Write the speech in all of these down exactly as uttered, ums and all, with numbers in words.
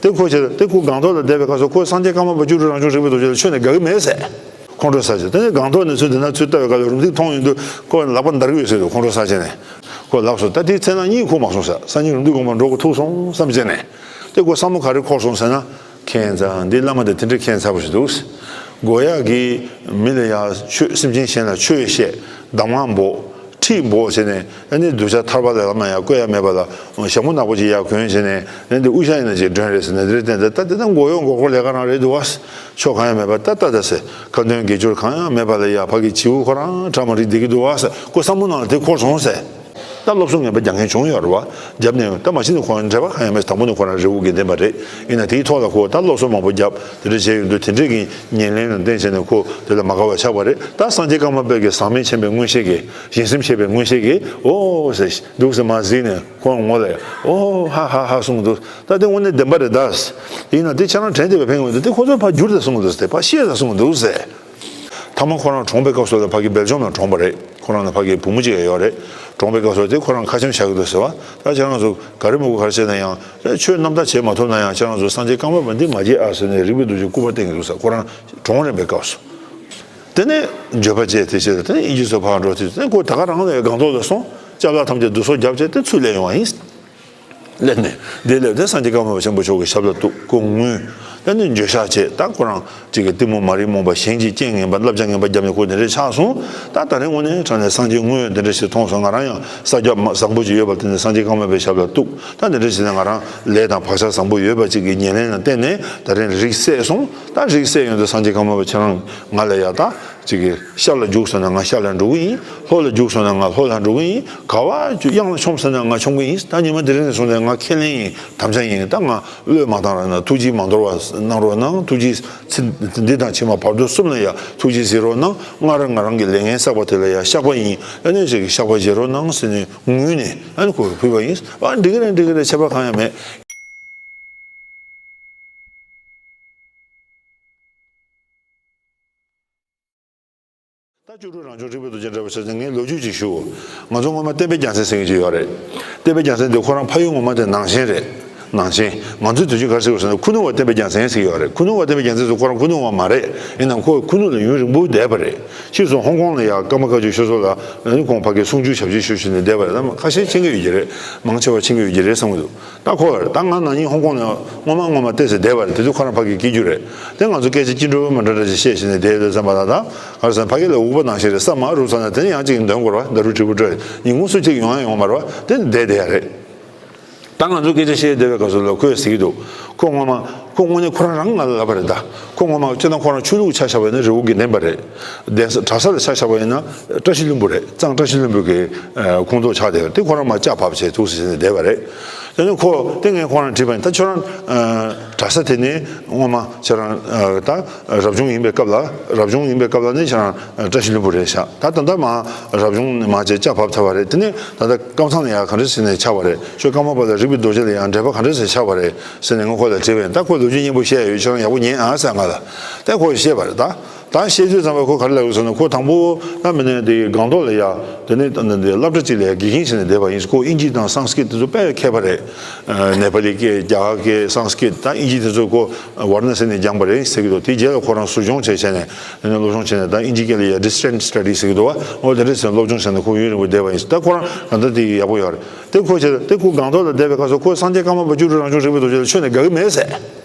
དེ་ཁོ་བྱས་དེ་ཁོ་སྒང་ཏོག་ལ་བསྡད་པའི་སྐབས་སུ་ཁོ་སངས་རྒྱས་ཀརྨ་པ་བཅུ་དྲུག་རང་བྱུང་རིག་པའི་རྡོ་རྗེ་ལ་ཆོས་ནི་དགའ་གི་མེད་ཟེར། ཁོང་ཁྲོ་ཟ་བྱས་དེ་ནས་སྒང་ཏོག་ནས་ཚུར་དེ་ན་ཚུར་ལྟ་བའི་སྐབས་ལ་རུམ་བཏེག་མཐོང་ཡོང་དུས་ཁོ་ལག་པ་འདར་གི་ཡོད་ཟེར་དུས་ཁོང་ཁྲོ་ཟ་བྱས་ནས་ཁོ་ལབ་སོང་། ད་དེའི་ཚེ་ན་གཉིད་ཁུག་མ་སོང་ཟེར། སངས་རྒྱས་རུམ་བཏེག་དགོན་པར་འགྲོ་དགོས་ཐུག་སོང་བསམ་བྱས་ནས་དེ་ཁོ་བསམ་བློ་ག་རེ་འཁོར་སོང་ཟེར་ན། ཁྱད་མཚར། འདི་བླ་མ་དེ་དེ་འདྲའི་ཁྱད་མཚར་པོ་ཞིག་འདུག། སྒོ་ཡག་གི་མི་ལ་ཡ་ཆོས་སེམས་ཅན་གཞན་ལ་ཆོས་བཤད། གདམས་ངག་འབོག། ཁྲིད་འབོག་བྱས་ནས་ཨ་ནི་གདུལ་བྱ་ཐར་པ་ལ་ལམ་ལ་ཡ་བཀོད་ཡ་མེད་པ་ལ་ཞྭ་མོ་ནག་པོ་ཅིག་ཡར་གོན་བྱས་ནས་ཨ་ནི་འདི་དབུ་ཞྭ་ཡིན་ན་ཅིག་སྒྲོན་རེད་ཟེར་ནས་འདི་རེད་བསྟན་ཏེ། ད་དེ་ད་མགོ་གཡོག་མགོ་སྐོར་ལས་ཀ་རང་རེད་འདུག་བ། ཆོ་གང་ཡང་མེད་པ་ད་ལྟ་ད་ཟེར། ཁ་འདོན་དགེ་སྦྱོར་གང་ཡང་མེད་པ་ལ་ཡ་ཕ་གི་བྱིའུ་ཁོ་རང་ཁྲ་མ་རིག་བསྡད་ཀྱི་འདུག་བ་ཟེར། ཁོ་བསམ་བློ་ནང་ལ་དེ་འཁོར་སོང་ཟེར། ད་སློབ་གསོ་ངན་པ་རྒྱག་མཁན་བྱུང་ཡོད་རེད་བ། རྒྱབ་ནས་ད་མ་གཞི་ནས་ཁོ་འབྲེལ་བ་གང་ཡང་མེད། དང་པོ་ནས་ཁོ་རང་རི་བོ་དགེ་ལྡན་པ་རེད། ཡིན་ན་དེའི་ཐོག་ལ་ཁོ་ད་སློབ་གསོ་མང་པོ་བརྒྱབ་དེ་འདྲ་བྱས་ཡོང་དུས་དེ་འདྲས་ཀྱི་ཉེར་ལེན་ལ་བརྟེན་བྱས་ནས་ཁོ་དེ་ལ་མ་དགའ་བ་ཆགས་པ་རེད། ད་སངས་རྒྱས་ཀརྨ་པ་གི་ཟག་མེད་མཁྱེན་པའི་མངོན་ཤེས་ཀྱིས་ཞེན་སེམས་ཆད་པའི་མངོན་ཤེས་ཀྱིས་ཨོ་ཟེར་འདུག་ཟེར་མ་གཟིགས་ནས་ཁོ་ངོ་ལ་ཨོ་ཧ་ཧ་ཧ་གསུངས་འདུག། ད་དེ་དངོས་གནས་བདེན་པ་རེད་ད། ཡིན་ན་དེ་ཁྱེད་རང་དྲན་བསྡད་པའི་ཕན་ཡོན་དེ་དེ་ཁོ་ཚོས་ཕར་བསྒྱུར་ཏེ་གསུངས་འདུག་ཟེར། ཕར་བཤད་ད་གསུངས་འདུག་ཟེར། ཐ་མ་ཁོ་རང་གྲོངས་པའི་སྐབས་སུ་ལ་ཕ་གི་སྦེལ་ཇམ་ལ་གྲོངས་པ་རེད། ཁོ་རང་ལ་ཕ་གི་བུ་མོ་གཅིག་ཡང་ཡོད་རེད། གྲོངས་པའི་སྐབས་སུ་དེ་ཁོ་རང་ཁ་ཆེམས་བཞག་གི་འདུག་ཟེར་བ། ད་ཁྱེད་རང་ཚོ་ག་རེ་མི་དགོས་ག་རེ་བྱས་ན་ཡང་ཆོས་རྣམ་དག་བྱེད་མ་ཐུབ་ན་ཡང་ཁྱེད་རང་ཚོ་སངས་རྒྱས་ཀརྨ་པ་འདི་མ་བརྗེད་ཨ་ཟེར་ནས་རིག་པའི་རྡོ་རྗེ་སྐུ་པར་བསྟན་གི་འདུག་ཟེར། ཁོ་རང་གྲོངས་རན་པའི་སྐབས་སུ། དེ་ནས་འགྱོད་པ་སྐྱེས་དེ་བྱས་དེ་ནས་ཨིན་ཇི་ཚོ་ཕར་འགྲོ་དུས་དེ་ཁོ་ད་ག་རང་ལ་སྒང་ཏོག་ལ་སོང་། ཅ་ལག་ཐམས་ཅད་བསྡུ་གསོག་བརྒྱབ་བྱས་དེ་ཚུར་སླེབས་ཡོང་བ་ཡིན། སླེབས་ནས་འདི་སླེབས་དེ་སངས་རྒྱས་ཀརྨ་པ་ཆེན་པོ་མཆོག་གི་ཞབས་ལ་གཏུགས། ཁོ་ངུས། ད་ནི་འགྱོད་བཤགས་བྱས། ད་ཁོ་རང་གཅིག་གི་གཏི་མུག་མ་རིག་རྨོངས་པ་གཞན་གྱི་རྐྱེན་ངན་པ་བསླབ་བྱ་ངན་པ་བརྒྱབ་ནས་ཁོ་དེ་འདྲས་ཆགས་སོང་། ད་ད་རེས་དངོས་གནས་དྲང་གནས་སངས་རྒྱས་དངོས་དེ་འདྲས་ཞིག་མཐོང་སོང་། ང་རང་ཡང་ས་རྒྱ་མ་བཟང་པོ་ཅིག་ཡོད་པ་དེ་ནས་སངས་རྒྱས་ཀརྨ་པའི་ཞབས་ལ་གཏུགས། ད་དེ་འདྲས་ཞིག་ནས་ང་རང་ལས་དང་བག་ཆགས་བཟང་པོ་ཡོད་པ་ཅིག་གི་ཉེར་ལེན་ལ་བརྟེན་ནས་ད་རེས་རིགས་སད་སོང་། ད་རིགས་སད་ཡོང་དུས་སངས་རྒྱས་ཀརྨ་པ་ཁྱེད་རང་ང་ལ་ཡ་ད། གཅིག་གིས་ཤར་ལ་རྒྱུགས་སོང་ན་ང་ཤར་ལ་འགྲོ་གི་ཡིན། ལྷོ་ལ་རྒྱུགས་སོང་ན་ང་ལྷོ་ལ་འགྲོ་གི་ཡིན། ག་བ་གཡང་ལ་མཆོངས་སོང་ན་ང་མཆོང་གི་ཡིན། ད་ཉི་མ་དེ་རིང་ནས་བཟུང་སྟེ་ང་ཁས་ལེན་ཡིན། དམ་བཅའ་ཡིན། ད་ང་བློས་མ་བཏང་རོགས་གནང་། ཐུགས་རྗེས་མ་འདོར་བ་གནང་རོགས་གནང་། ཐུགས་རྗེས་ཚེ་འདི་དང་ཕྱི་མ་བར་དོ་གསུམ་ལ་ཡ་ཐུགས་རྗེས་གཟིགས་རོགས་གནང་། སྔར་ང་རང་གི་ལས་ངན་བསགས་པ་དེ་ལ་ཡ་བཤགས་པ་ཡིན། ཨ་ནི་ཅིག་གིས་བཤགས་པ་བཞེས་རོགས་གནང་ཟེར་ནས་ངུས་ནས་ཨ་ནི་ཁོ་ཕུལ་བ་ཡིན། ཨ་འགྲིག་གི་རེད། འགྲིག་གི་རེད། ཁྱད་པར་གང་ཡང་མེད། ད་བཅུ་དྲུག་རང་བྱུང་རིག་པའི་རྡོ་རྗེ་འདྲ་བོ་ཟེར་ཏེ་ངས་ལོ་རྒྱུས་ཅིག་ཞུ། ང་ཚོ་སྔོན་མ་བསྟན་པའི་རྒྱལ་མཚན་ཟེར་མཁན་ཅིག་ཡོད་རེད། བསྟན་པའི་རྒྱལ་མཚན་དེ་ཁོ་རང་ཕ་ཡུལ་ངོ་མ་དེ་ནང་ཆེན་རེད། ནང་ཆེན། ང་ཚོའི་དུས་ཆེན་ག་རེ་ཟེར་དགོས་ཟེར་ན་ཁུ་ནུ་བ་བསྟན་པའི་རྒྱལ་མཚན་ཟེར་གྱི་ཡོད་རེད། ཁུ་ནུ་བ་བསྟན་པའི་རྒྱལ་མཚན་ཟེར་ཁོ་རང་ཁུ་ནུ་བ་མ་རེད། ཡིན་ནའང་ཁོ་ཁུ་ནུ་ལ་ཡུན་རིང་པོ་བསྡད་པ་རེད། ཕྱིས་སུ་ཧོང་ཀོང་ལ་ཡ་ཀརྨ་བཀའ་བརྒྱུད་ཆོས་ཚོགས་ལ་ཨ་ནི་ཁོང་ཕ་གིར་གསུང་ཆོས་ཞབས་ཕྱི་ཞུ་བྱས་ནས་བསྡད་པ་རེད། ད་ཁ་ཤས་མཁྱེན་གྱི་ཡོད་ཀྱི་རེད། མང་ཆེ་བ་མཁྱེན་གྱི་ཡོད་ཀྱི་རེད་བསམ་གྱི་འདུག། ད་ཁོ་ལ་ད་ང་ན་ནིང་ཧོང་ཀོང་ནས་སྔོན་མ་སྔོན་མ་བལྟས་ཟེར་བསྡད་པ་རེད། དེ་དུས་ཁོ་རང་ཕ་གིར་སྐྱེས་རྒྱུ་རེད། དེ་ང་ཚོ་སྐད་ཆ་སྐྱིད་འགྲོ་མི་འགྲོ་འདྲ་ཞིག་བཤད་བྱས་ནས་བསྡད་ཡོད་དུས་ཙམ་པ་ལ་ད་ག་རེ་ཟེར་ན་ཕ་གི་ལ་འུག་པ་ནང་བཞིན་རེད། ས་མ་རུབ་ཚར་ན་དེ་ནས་ཡང་གཅིག་འདོན་དགོས་རེད་བ། ད་རུ་དྲིལ་བུ་སྤྲོད་ཉིན་གུང་སུ་གཅིག་ཡོང་ཡ་ཡོང་མ་རེད་བ། དེ་ནས་བསྡད་བསྡད་ཡ་རེད། ད་ང་ཚོ་སྐད་ཆ་བཤད་བསྡད་པའི་སྐབས་སུ་ལ་ཁོས་ཟེར་གྱི་འདུག། ཁོ་སྔོན་མ་ཁོ་དངོས་གནས་ཁོ་རང་རང་ང་ལ་ལབ་པ་རེད་ད། ཁོ་སྔོན་མ་སྤྱིར་བཏང་ཁོ་རང་ཆོས་ལུགས་ཆ་བཞག་པ་ཡིན་ན་རི་བོ་དགེ་ལྡན་པ་རེད། གདན་ས་གྲྭ་ས་ལ་ཆ་བཞག་པ་ཡིན་ན་བཀྲ་ཤིས་ལྷུན་པོ་རེད། གཙང་བཀྲ་ཤིས་ལྷུན་པོ་གི་ཁོངས་གཏོགས་ཆགས་བསྡད་པ་རེད། དེ་ཁོ་རང་མར་ལྕགས་ཕབ་བྱས་ཐུགས་སུ་བཞེས་ནས་བསྡད་པ་རེད། དེ་ནས་ཁོ་དེ་ངས་ཁོ་རང་དྲིས་པ་ཡིན། ད་ཁྱོད་རང་གྲྭ་ས་དེ་ནས་སྔོན་མ་ཁྱེད་རང་ད་རབ་བྱུང་ཡིན་པའི་སྐབས་ལ་རབ་བྱུང་ཡིན་པའི་སྐབས་ལ་ནི་ཁྱེད་རང་བཀྲ་ཤིས་ལྷུན་པོ་རེད་ཤག། ད་ད་ལྟ་མ་རབ་བྱུང་ནས་མ་བྱས་ལྕགས་ཕབ་ཚར་བ་རེད། དེ་ནས་ད་ལྟ་ཀམ་ཚང་ལ་ཡང་ག་འདྲ་ཟེར་ནས་ཆགས་པ་རེད། ཁྱོད་ཀརྨ་པ་དང་རིག་པའི་རྡོ་རྗེ་ལ་ཡང་འབྲེལ་བ་ག་འདྲ་ཟེར་ཆགས་པ་རེད་ཟེར་ནས་ངས་ཁོ་ལ་དྲིས་པ་ཡིན། ད་ཁོ་ལོ་རྒྱུས་སྙན་པོ་བཤད་ཡོད། ཁྱེད་རང་ཡག་པོ་ཉན་ཨ་ཟེར་ང་ལ། ད་ཁོས་བཤད་པ་རེད་ད། ད་བཤད་དུས་ཙམ་པ་ཁོ་ག་རེ་ལབ་ཡོད་ཟེར་ན་ཁོ་དང་པོ་ད་མི་ནས་དེ་སྒང་ཏོག་ལ་ཡ་དེ་ནས་དེ་སློབ་གྲྭ་གཅིག་ལ་ཡ་དགེ་རྒན་བྱས་ནས་བསྡད་པ་ཡིན། ཁོ་ཨིན་ཇི་དང་སཾ་སྐྲྀཏ་དེ་ཚོ་དཔེ་མཁས་པ་རེད། ཨ་ནེ་པ་ལི་སྐད། རྒྱ་གར་སྐད། སཾ་སྐྲྀཏ། ད་ཨིན་ཇི་དེ་ཚོ་ཁོ་ཝར་ན་ཟེར་ནས་སྦྱངས་པ་རེད་ཟེར་གྱི་འདུག། དེ་རྗེས་ལ་ཁོ་རང་ཟུར་སྦྱོང་བྱས་བྱས་ནས་དེ་ནས་སློབ་སྦྱོང་བྱས་ནས་ད་ཨིན་ཇི་སྐད་ལ་ཡ་ཌི་སི་ཊེན་ཊི་སི་ཊ་ཌི་ཟེར་གྱི་འདུག་བ། འོ་དེ་འདྲ་ཟེར་ནས་སློབ་སྦྱོང་བྱས་ནས་ཁོ་ཡུན་རིང་པོ་བསྡད་པ་ཡིན། ད་ཁོ་རང་ད་ལྟ་དེ་ཡག་པོ་ཡོད་རེད། དེ་ཁོ་བྱས་དེ་ཁོ་སྒང་ཏོག་ལ་བསྡད་པའི་སྐབས་སུ་ཁོ་སངས་རྒྱས་ཀརྨ་པ་བཅུ་དྲུག་རང་བྱུང་རིག་པའི་རྡོ་རྗེ་ལ་ཆོས་ནི་དགའ་གི་མེད་ཟེར།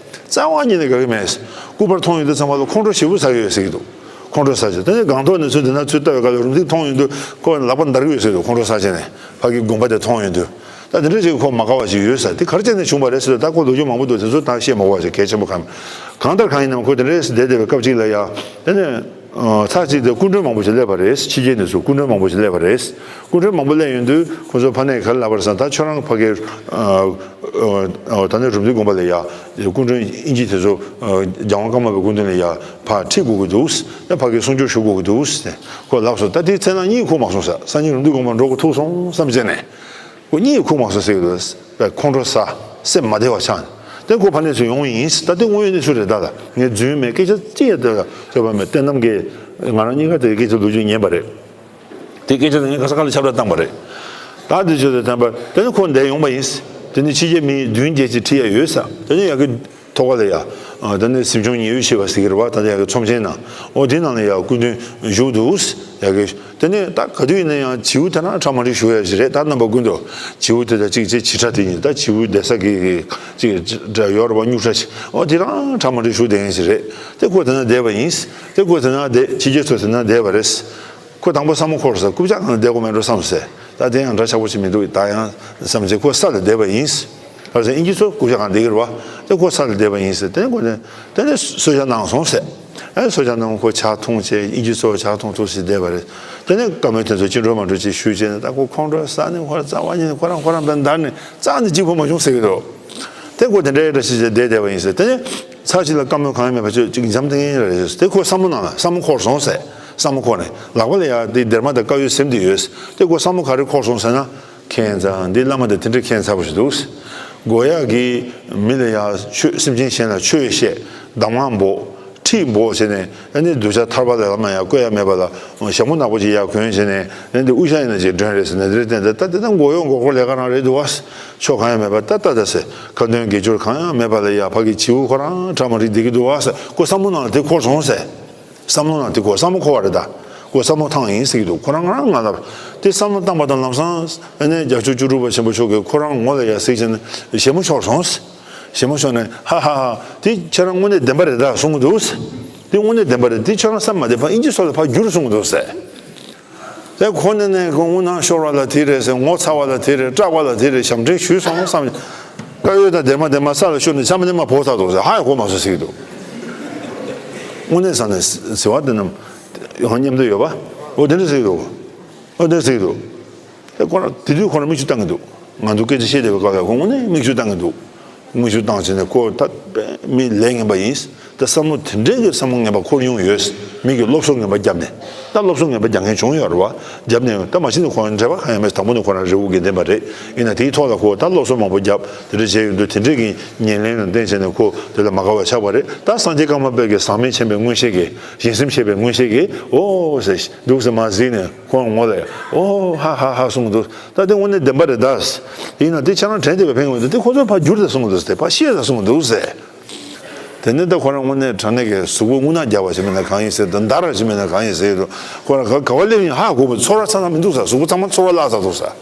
རྩ་བ་ཉིད་ནས་དགའ་གི་མེད། སྐུ་པར་མཐོང་ཡོང་དུས་ཙམ་པ་ལ་ཁོང་ཁྲོ་ཞེ་པོ་ཟ་གི་ཡོད་ཟེར་གྱི་འདུག། ཁོང་ཁྲོ་ཟ་བྱས་དེ་ནས་སྒང་ཏོག་ནས་ཚུར་དེ་ན་ཚུར་ལྟ་བའི་སྐབས་ལ་རུམ་བཏེག་མཐོང་ཡོང་དུས་ཁོ་ལག་པ་འདར་གི་ཡོད་ཟེར་གྱི་འདུག། ཁོང་ཁྲོ་ཟ་བྱས་ནས་ཕ་གི་དགོན་པ་དེ་མཐོང་ཡོང་དུས། ད་དེ་འདྲ་ཞིག་ཁོ་མ་དགའ་བ་ཞིག་ཡོད་ཟེར། དེ་ག་རེ་བྱས་ནས་བྱུང་བ་རེད་ཟེར་དུས་ད་ཁོ་ལོ་རྒྱུས་མང་པོ་འདུག། དེ་ཚོ་ད་བཤད་མ་དགོས་པ་ཞིག་གལ་ཆེན་པོ་གང་། གང་ལྟར་གང་ཡིན་ནའང་ཁོ་དེ་འདྲ་བསྡད་བསྡད་པའི་སྐབས་གཅིག་ལ་ཡ་དེ་ནས་ཚར་གཅིག་དེ་སྐུ་མགྲོན་མང་པོ་ཞིག་སླེབས་པ་རེད། ཕྱི་རྒྱལ་ནས་ཚུར་སྐུ་མགྲོན་མང་པོ་ཞིག་སླེབས་པ་རེད། སྐུ་མགྲོན་མང་པོ་སླེབས་ཡོང་དུས་ཁོ་ཚོ་ཕ་ནས་ག་རེ་ལབ་པ་རེད་ཟེར་ན། ད་ཁྱོད་རང་ཕ་གིར་ཨ་ཨ་ད་ནི་རུམ་བཏེག་དགོན་པ་ལ་ཡ་སྐུ་མགྲོན་ཨིན་ཇི་དེ་ཚོ་ཨ་རྒྱལ་དབང་ཀརྨ་པའི་སྐུ་མདུན་ལ་ཡ་ཕར་ཁྲིད་དགོས་ཀྱི་འདུག། ཡ་ཕ་གིར་གསུང་ཆོས་ཞུ་དགོས་ཀྱི་འདུག་ཟེར་ཁོ་ལབ་སོང་། ད་དེའི་ཚེ་ན་གཉིད་ཁུག་མ་སོང་ཟེར། སང་ཉིན་རུམ་བཏེག་དགོན་པར་འགྲོ་དགོས་ཐུག་སོང་བསམ་བྱས་ནས་ཁོ་གཉིད་ཁུག་མ་སོང་ཟེར་གྱི་འདུག། ཁོང་ཁྲོ་ཟ། སེམས་མ་བདེ་བ་ཆགས། དེ་ཁོ་ཕ་ནས་ཚུར་ཡོང་ཡིན། ད་དེ་དངོས་ཡོད་གནས་ཚུལ་རེད། ད་ལ་ངས་རྫུན་མེད། སྐད་ཆ་གཅིག་ཡང་དེ་ལ་བརྗོད་པ་མེད། བསྟན་རྣམ་གྱིས་ང་རང་གཉིས་ཀ་དེ་སྐད་ཆ་ལོ་རྒྱུས་ཉན་པ་རེད། དེ་སྐད་ཆ་དེ་ངས་ག་ས་ག་ལ་ཁྱབ་བསྒྲགས་བཏང་པ་རེད། ད་དེ་བྱས་ཏེ་བསྟན་པ་དེ་ནི་ཁོ་འདིར་ཡོང་པ་ཡིན། དེ་ནས་ཕྱི་རྒྱལ་མི་བདུན་བརྒྱད་ཅིག་ཁྲིད་ཡ་ཡོད་ས། དེ་ནས་ཡ་གི་ཐོག་ཁ་ལ་ཡ། ཨ། དེ་ནས་གཟིམ་ཆུང་ཉི་འོད་ཞེས་པ་ཟེར་གི་རེད་བ། ད་ལྟ་ཡ་གི་ཚོམས་ཆེན་ནང་། ཨོ་དེ་ནང་ལ་ཡ་སྐུ་མདུན་བཞུགས་འདུག་ཡ་གི། དེ་ནས་ད་ག་དུས་ཡིན་ན་ཡང་བྱིའུ་དེ་རང་ཁྲ་མ་འགྲིག་བཞུགས་ཡ་ཞིག་རེད། ད་རྣམ་པ་ཀུན་ཏུ་བྱིའུ་དེ་དང་གཅིག་བྱས་བྱིའུ་ཁྲ་དེ་ཡིན། ད་བྱིའུ་བསྡད་ས་གི་གཅིག་འདྲ་ཡོད་རེད་བ། སྨྱུག་ཁྲ་ཞིག་ཨོ་དེ་རང་ཁྲ་མ་འགྲིག་བཞུགས་བསྡད་མཁན་ཞིག་རེད། དེ་ཁོ་དེ་ན་བསྡད་པ་ཡིན། དེ་ཁོ་དེ་ན་བསྡད། ཕྱི་རྒྱལ་ཚོ་དེ་ན་བསྡད་པ་རེད། ཁོ་དང་པོ་ས་མོ་འཁོར་ས། རྐུབ་བཀྱག་ནང་བསྡད་དགོས་མེད་འགྲོ་བསམ་སོང་ཟེར། ད་དེ་ཡང་འདྲ་ཆགས་པོ་ཅིག་མི་འདུག་ད་ཡང་བསམ་ཚེ་ཁོ་ས་ལ་བསྡད་པ་ཡིན། ཨ་ཟེར། ཨིན་ཇི་ཚོ་རྐུབ་བཀྱག་གང་བསྡད་ཀྱི་རེད་བ། དེ་ཁོ་ས་ལ་བསྡད་པ་ཡིན་ཟེར། དེ་ནས་ཁོ་དེ་དེ་ནས་གསོལ་ཇ་གནང་སོང་ཟེར། ཨ་གསོལ་ཇ་གནང་། ཁོ་ཇ་འཐུང་བྱས། ཨིན་ཇི་ཚོ་ཇ་འཐུང་འཐུང་ཟེར་བསྡད་པ་རེད། དེ་ནས་བཀའ་མོལ་དེ་ཚོ་ཅི་འགྲོ་མ་འགྲོ་ཅིག་ཞུས་བྱས་ནས། ད་ཁོ་ཁོང་ཁྲོ་ཟ་ནས་ཁོ་རང་རྩ་བ་ཉིད་ནས་ཁོ་རང་ཁོ་རང་བས་འདར་ནས་རྩ་ནས་སྐྱིད་པོ་མ་བྱུང་ཟེར་གྱི་འདུག་དེ་ཁོ་དེ་འདྲའི་འདྲ་ཞིག་བྱས་བསྡད་བསྡད་པ་ཡིན་ཟེར། དེ་ནས་ཚར་གཅིག་ལ་བཀའ་མོལ་གང་ཡང་མེད་པ་ཆོས་གཅིག་འཇམ་ཐིང་ངེ་རེད་ཟེར། དེ་ཁོ་ས་མོ་ནང་ལ་ས་མོ་འཁོར་སོང་ཟེར། ས་མོ་འཁོར་ནས་ལག་པ་ལ་ཡ་དེ་སྡེར་མ་དང་དཀར་ཡོལ་ཟིན་བསྡད་ཡོད། དེ་ཁོ་ས་མོ་ག་རེ་འཁོར་སོང་ཟེར་ན། ཁྱད་མཚར། འདི་བླ་མ་དང་དེ་འདྲའི་ཁྱད་མཚར་པོ་ཞིག་འདུག་དགོས་ཡག་གི་མི་ལ་ཡ་ཆོས། སེམས་ཅན་གཞན་ལ་ཆོས་བཤད། གདམས་ངག་འབོག་ཁྲིད་འབོག་བྱས་ནས། ཨ་ནི་གདུལ་བྱ་ཐར་པ་ལ་བླ་མ་ཡ་བསྐོ་ཡ་མེད་པ་ལ། ཞྭ་མོ་ནག་པོ་ཅིག་ཡར་གོན་བྱས་ནས། ཨ་ནི་འདི་དབུ་ཞྭ་ཡིན་ན་ཅིག་སྒྲོན་རེད་ཟེར་ནས། དེ་འདྲའི་བསྟན་ཏེ། ད་དེ་ད་མགོ་གཡོག་མགོ་སྐོར་ལས་ཀ་རང་རེད་འདུག་བ། ཕྱོགས་གང་ཡང་མེད་པ། ད་ད་ད་ཟེར། ཁ་འདོན་དགེ་སྦྱོར་གང་ཡང་མེད་པ་ལ་ཡ་ཕ་གི་བྱིའུ་ཁོ་རང་ཁྲ་མ་འགྲིག་བསྡད་ཀྱི་འདུག་བ་ཟེར། ཁོ་ས་མོ་ནང་ལ་དེ་འཁོར་སོང་ཟེར། བསམ་བློ་ནང་དེ་ཁོ་ས་མོ་འཁོར་བ་རེད། ད་ཁོ་ས་མོ་ཐང་ཡིན་ཟེར་གྱི་འདུག་ཁོ་རང་རང་ང་ལ་དེ་བསམ་བློ་བཏང་པ་དང་། ལམ་སང་ཨ་ནི་རྒྱ་མཚོ་བཅུ་དྲུག་པ་ཆེན་པོ་མཆོག་གིས་ཁོ་རང་ངོ་ལ་ཡ་གཟིགས་བྱས་ནས། ཞྭ་མོ་ཤོར་སོང་། ཞྭ་མོ་ཤོར་ནས། ཧ་ཧ་ཧ། དེ་ཁྱེད་རང་དངོས་གནས་བདེན་པ་རེད་ད་གསུང་གི་འདུག་དེ་དངོས་གནས་བདེན་པ་རེད། དེ་ཁྱོད་རང་བསམ་མ་བདེ་ཕར་ཨིན་ཇི་ཚོ་ལ་ཕར་བསྒྱུར་གསུང་གི་འདུག་ཟེར། དེ་ཁོ་ནས་ནས་ཁོ་དངུལ་ནང་ཤོར་བ་ལ་དེ་རེད་ཟེར། ངོ་ཚ་བ་ལ་དེ་རེད། སྐྲག་པ་ལ་དེ་རེད། ཞབས་འདྲེན་ཞུས་སོང་བསམ། དཀར་ཡོལ་དང་སྡེར་མ་དེ་མར་ས་ལ་བཤུར་ནས་ཆམ་པ་ནས་མར་བོར་ཚར་འདུག་ཟེར། ཧ་ཡང་གོ་མ་སོང་ཟེར་གྱི་འདུག་དངོས་གནས་བསམ་ནས་ཟེར་བ་དེ་རྣམས་ཡང་སྙམ་དུ་ཡོད་པ། འོ་དེ་འདྲ་ཟེར་གྱི་འདུག་འོ་དེ་འདྲ་ཟེར་གྱི་འདུག་དེ་ཁོ་རང་དེ་དུས་ཁོ་རང་མིག་ཆུ་བཏང་གི་འདུག་ང་ཚོ་སྐད་ཆ་བཤད་བསྡད་པའི་སྐབས་ལ་ཁོ་དངོས་གནས་མིག་ཆུ་བཏང་གི་འདུག་མིག་ཆུ་བཏང་བྱས་ནས་ཁོ་ད་དཔེ་མི་ལས་ངན་པ་ཡིན། ད་བསམ་བློ་དེ་འདྲའི་གི་བསམ་བློ་ངན་པ་འཁོར་མྱོང་ཡོད། མི་གི་སློབ་གསོ་ངན་པ་བརྒྱབ་ནས། ད་སློབ་གསོ་ངན་པ་རྒྱག་མཁན་བྱུང་ཡོད་རེད་བ། བརྒྱབ་ནས་ད་མ་གཞི་ནས་ཁོ་རང་འབྲེལ་བ་གང་ཡང་མེད། དང་པོ་ནས་ཁོ་རང་རི་བོ་དགེ་ལྡན་པ་རེད། ཡིན་ན་དེའི་ཐོག་ལ་ཁོ་ད་སློབ་གསོ་མང་པོ་བརྒྱབ། དེ་འདྲ་བྱས་ཡོང་དུས་དེ་འདྲའི་གི་ཉེར་ལེན་ལ་བརྟེན་བྱས་ནས་ཁོ་དེ་ལ་མ་དགའ་བ་ཆགས་པ་རེད། ད་སངས་རྒྱས་ཀརྨ་པའི་གི་ཟག་མེད་མཁྱེན་པའི་མངོན་ཤེས་ཀྱིས། གཞན་སེམས་ཤེས་པའི་མངོན་ཤེས་ཀྱིས། འོ་ཟེར་འདུག་ཟེར་མར་གཟིགས་ནས། ཁོང་ངོ་ལ་ཡ་ཨོ་ཧ་ཧ་ཧ་གསུངས་འདུག་ད་དེ་དངོས་གནས་བདེན་པ་རེད་ད། ཡིན་ན་དེ་ཁྱེད་རང་དྲན་བསྡད་པའི་ཕན་ཡོན་འདུག་དེ་ཁོ་ཚོས་ཕར་བསྒྱུར་ད་གསུངས་འདུག་དེ་ཕར་བཤད་ད་གསུངས་འདུག་ཟེར། དེ་ནས་ད་ཁོ་རང་དངོས་གནས་དྲང་གནས་ཀྱི་གཟུགས་པོ་རྔུལ་ནག་རྒྱག་པ་ཞིག་མིན་ན་གང་ཡིན་ཟེར་དང་། འདར་བ་ཞིག་མིན་ན་གང་ཡིན་ཟེར་དུས། ཁོ་རང་ག་ག་བ་སླེབས་ཡིན་ཧ་གོ་མི། ཚོར་བ་ཚ་ན་མི་འདུག་ཟེར། གཟུགས་པོ་ཚང་མ་ཚོར་བ་བརླག་ཚར་འདུག་ཟེར།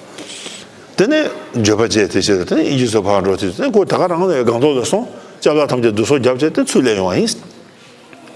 དེ་ནས་འགྱོད་པ་བྱས་དེ་བྱས། དེ་ནས་ཨིན་ཇི་ཚོ་ཕར་འགྲོ་དུས། དེ་ནས་ཁོ་ད་ག་རང་ལ་སྒང་ཏོག་ལ་སོང་། ཅ་ལག་ཐམས་ཅད་བསྡུ་གསོག་བརྒྱབ་བྱས་དེ་ཚུར་སླེབས་ཡོང་བ་ཡིན།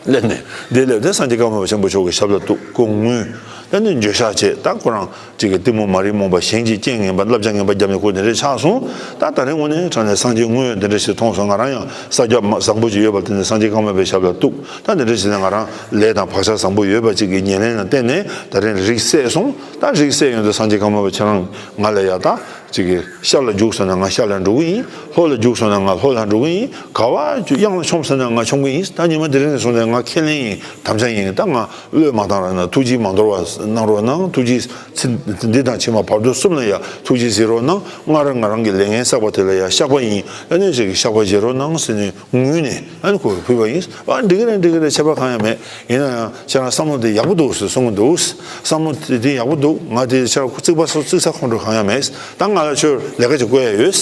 སླེབས་ནས་འདི་སླེབས་ཏེ་སངས་རྒྱས་ཀརྨ་པ་ཆེན་པོ་མཆོག་གི་ཞབས་ལ་གཏུགས། ཁོ་ངུས། ད་ནི་འགྱོད་བཤགས་བྱས། ད་ཁོ་རང་གཅིག་གི་གཏི་མུག་མ་རིག་རྨོངས་པ་གཞན་གྱི་རྐྱེན་ངན་པ་བསླབ་བྱ་ངན་པ་བརྒྱབ་ནས་ཁོ་དེ་འདྲས་ཆགས་སོང་། ད་ད་རེས་དངོས་གནས་དྲང་གནས་སངས་རྒྱས་དངོས་དེ་འདྲས་ཞིག་མཐོང་སོང་། ང་རང་ཡང་ས་རྒྱ་བཟང་པོ་ཅིག་ཡོད་པ་དེ་ནས་སངས་རྒྱས་ཀརྨ་པའི་ཞབས་ལ་གཏུགས། ད་དེ་འདྲས་ཞིག་ནས་ང་རང་ལས་དང་བག་ཆགས་བཟང་པོ་ཡོད་པ་ཅིག་གི་ཉེར་ལེན་ལ་བརྟེན་ནས་ད་རེས་རིགས་སད་སོང་། ད་རིགས་སད་ཡོང་དུས་སངས་རྒྱས་ཀརྨ་པ་ཁྱེད་རང་ང་ལ་ཡ་ད། གཅིག་གིས་ཤར་ལ་རྒྱུགས་སོང་ན་ང་ཤར་ལ་འགྲོ་གི་ཡིན། ལྷོ་ལ་རྒྱུགས་སོང་ན་ང་ལྷོ་ལ་འགྲོ་གི་ཡིན། ག་བ་གཡང་ལ་མཆོངས་སོང་ན་ང་མཆོང་གི་ཡིན། ད་ཉི་མ་དེ་རིང་ནས་བཟུང་སྟེ་ང་ཁས་ལེན་ཡིན། དམ་བཅའ་ཡིན། ད་ང་བློས་མ་བཏང་རོགས་གནང་། ཐུགས་རྗེས་མ་འདོར་བ་གནང་རོགས་གནང་། ཐུགས་རྗེས་ཚེ་འདི་དང་ཕྱི་མ་བར་དོ་གསུམ་ལ་ཡ་ཐུགས་རྗེས་གཟིགས་རོགས་གནང་། སྔར་ང་རང་གི་ལས་ངན་བསགས་པ་དེ་ལ་ཡ་བཤགས་པ་ཡིན། ཨ་ནི་ཅིག་གིས་བཤགས་པ་བྱེད་རོགས་གནང་ཟེར་ནས་ངུས་ནས། ཨ་ནི་ཁོ་ཕུལ་བ་ཡིན། ཨ་འགྲིག་གི་རེད། འགྲིག་གི་རེད། ཁྱད་པར་གང་ཡང་མེད། ཡིན་ན་ཡང་ཁྱེད་རང་བསམ་བློ་དེ་ཡག་པོ་འདུག་ཟེར་གསུང་གི་འདུག་བསམ་བློ་དེ་དེ་ཡག་པོ་འདུག་ང་དེ་ཁྱེད་རང་རྩིག་པ་སོགས་རྩིག་ས་ཁོང་ཁྲོ་གང་ཡང་མེད། ད་ང་ལ་ཁྱོད་ལས་ཀ་ཅིག་བསྐོ་ཡ་ཡོད།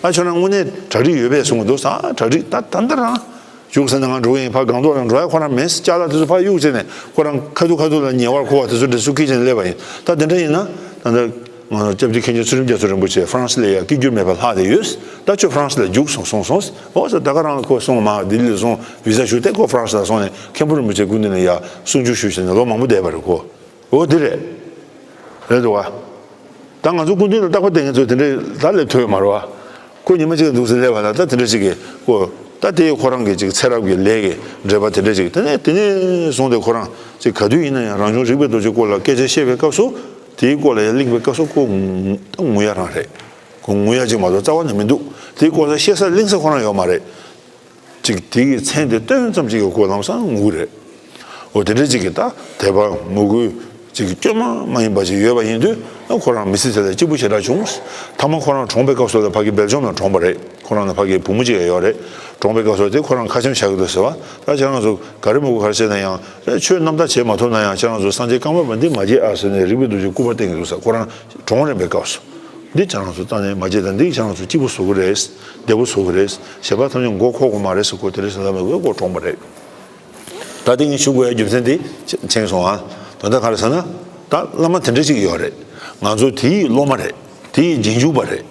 ཨ་ཁྱོད་རང་དངོས་གནས་གྲ་སྒྲིག་ཡོད་པས་གསུང་གི་འདུག་ཨ་གྲ་སྒྲིག་ད་ད་ལྟ་རང་རྒྱུགས་ཟེར་ན་ང་འགྲོ་གི་ཡིན། ཕར་སྒང་ཏོག་ལ་འགྲོ་ཡ་ཁོ་རང་མེད། ཅ་ལག་དེ་ཚོ་ཕར་གཡུགས་བྱས་ནས་ཁོ་རང་ཁ་ཐུག་ཁ་ཐུག་ལ་ཉེ་བར་མཁོ་བ་དེ་ཚོ་འདྲ་སུ་ཁྱེར་བྱས་ནས་སླེབས་པ་ཡིན། ད་དེ་འདྲ་ཡིན་ན་ད་ལྟ། ང་ཚོ་སྐྱབས་རྗེ་མཁན་ཆེན་ཚུལ་ཁྲིམས་རྒྱ་མཚོ་རིན་པོ་ཆེ་ཧྥ་རན་སི་ལ་ཡ་སྐྱིད་འགྱུར་མེད་པར་ལྷག་བསྡད་ཡོད། ད་ཁྱོད་ཧྥ་རན་སི་ལ་རྒྱུགས་སོང་གསུངས་སོང་། འོ་ཟེར། ད་ག་རང་ལ་ཁོ་སོང་མ་ལྡི་ལི་ལ་སོང་བི་ཟ་ཞུ་སྟེ་ཁོ་ཧྥ་རན་སི་ལ་སོང་ནས་མཁན་པོ་རིན་པོ་ཆེ་སྐུ་མདུན་ལ་ཡ་གསུང་ཆོས་ཞུས་བྱས་ནས་ལོ་མང་པོ་བསྡད་པ་རེད་ཁོ། འོ་དེ་རེད། རེད་འདུག་ག་ད་ང་ཚོ་སྐུ་མདུན་ལ་རྟག་པར་བསྡད་མཁན་ཚོ་དེ་འདྲའི་ད་སླེབས་ཐུབ་ཡོད་མ་རེད་བ། ཁོ་ཉི་མ་གཅིག་ལ་འདུག་སེ་སླེབས་པ་ལ་ད་དེ་འདྲ་ཞིག་གིས་ཁོ། ད་དེ་ཁོ་རང་གི་ཅིག་ཚེ་རབས་ཀྱི་ལས་ཀྱི་འབྲེལ་བ་དེ་འདྲ་ཞིག་དེ་ནས་དེ་ནས་བཟུང་སྟེ་ཁོ་རང་ཅིག་ག་དུས་ཡིན་ན་ཡང་རང་བྱུང་རིག་པའི་རྡོ་རྗེའི་སྐོར་ལ་སྐད་ཆ་བཤད་པའི་སྐབས་སུ། དེའི་སྐོར་ལ་ཡང་གླེང་བའི་སྐབས་སུ་ཁོ་ངུ་ད་ངུ་ཡ་རང་རེད། ཁོ་ངུ་ཡ་ཅིག་མ་གཏོགས་རྩ་བ་ནས་མི་འདུག་དེའི་སྐོར་ལ་བཤད་ས་གླེང་ས་ཁོ་རང་ཡོད་མ་རེད། ཅིག་དེ་གི་མཚན་དེ་བཏོན་ཙམ་ཅིག་གིས་ཁོ་ལམ་སང་ངུ་གི་རེད། འོ་དེ་འདྲ་ཅིག་གིས་ད་དད་པ་མོས་གུས་ཅིག་གི་སྐྱོན་མ་མ་ཡིན་པ་ཅིག་ཡོད་པ་ཡིན་དུས། ཨ་ཁོ་རང་མི་ཚེ་དེ་ལ་སྐྱིད་པོ་ཞེ་དྲག་བྱུང་། ཐ་མ་ཁོ་རང་གྲོངས་པའི་སྐབས་སུ་ལ་ཕ་གི་སྦེལ་ཇམ་ལ་གྲོངས་པ་རེད། ཁོ་རང་ནི་ཕ་གི་བུ་མོ་ཅིག་ཡང་ཡོད་རེད། གྲོངས་པའི་སྐབས་སུ་དེ་ཁོ་རང་ཁ་ཆེམས་བཞག་གི་འདུག་ཟེར་བ། ད་ཁྱེད་རང་ཚོ་ག་རེ་མི་དགོས་ག་རེ་བྱས་ན་ཡང་། ཆོས་རྣམ་དག་བྱེད་མ་ཐུབ་ན་ཡང་ཁྱེད་རང་ཚོ་སངས་རྒྱས་ཀརྨ་པ་འདི་མ་བརྗེད་ཨ་ཟེར་ནས་རིག་པའི་རྡོ་རྗེ་སྐུ་པར་བསྟན་གི་འདུག་ཟེར། ཁོ་རང་གྲོངས་རན་པའི་སྐབས་སུ། འདི་ཁྱེད་རང་ཚོ་ཏན་ཏན་མ་བརྗེད་དང་། འདི་ཁྱེད་རང་ཚོ་སྐྱིད་པོ་བཟོ་གི་རེད། བདེ་པོ་བཟོ་གི་རེད། གཞན་པ་ཐམས་ཅད་མགོ་འཁོར་དགོས་མ་རེད་ཟེར། ཁོ་དེ་རིང་ཟེར་ལ་མེད་པའི་མགོ་འཁོར་བ་རེད། ད་དེ་ངས་ཞུ་དགོས་ཡ་རྒྱུ་མཚན་དེ་མཁྱེན་སོང་ཨ། ད་ལྟ་ག་རེ་ཟེར་ན། ད་བླ་མ་དེ་འདྲ་ཅིག་ཡོད་རེད། ང་ཚོ་དེའི་སློབ་མ་རེད། དེའི་རྗེས་འཇུག་པ་རེད།